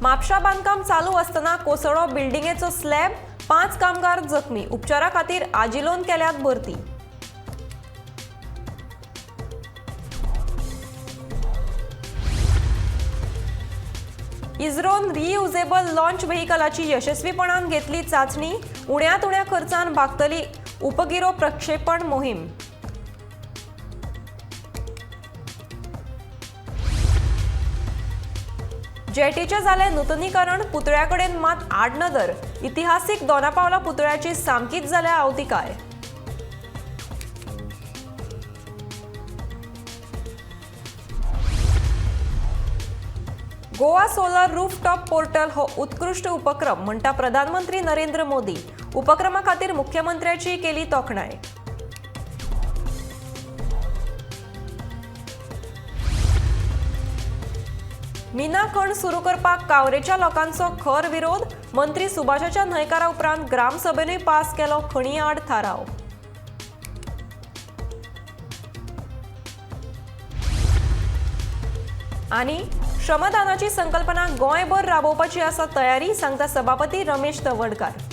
म्हापशा बांदकाम चालू आसतना कोसळ्ळो बिल्डिंगेचो स्लॅब, 5 कामगार जखमी, उपचारा खातीर आजिलोन केल्यात भरती. इस्रोन रियुजेबल लॉन्च व्हेकलाची यशस्वीपणान घेतली चाचणी, उण्यांत उण्या खर्चान भागतली उपगिरो प्रक्षेपण मोहीम. जेटीचें जालें नुतनीकरण, पुतळ्या कडेन मात आडनदर, इतिहासीक दोनापावला पुतळ्याची सामकीच जाल्या आवतिकाय. गोवा सोलर रूफटॉप पोर्टल हो उत्कृश्ट उपक्रम म्हणटा प्रधानमंत्री नरेंद्र मोदी. उपक्रमा खातीर मुख्यमंत्र्याची केली तोखणाय. मिना खण सुरू करपाक कावरेच्या लोकांचो खर विरोध, मंत्री सुभाषाच्या न्हयकारा उपरांत ग्रामसभेनूय पास केलो खणी आड थाराव. आनी श्रमदानाची संकल्पना गोंयभर राबोवपाची आसा तयारी, सांगता सभापती रमेश तवडकार.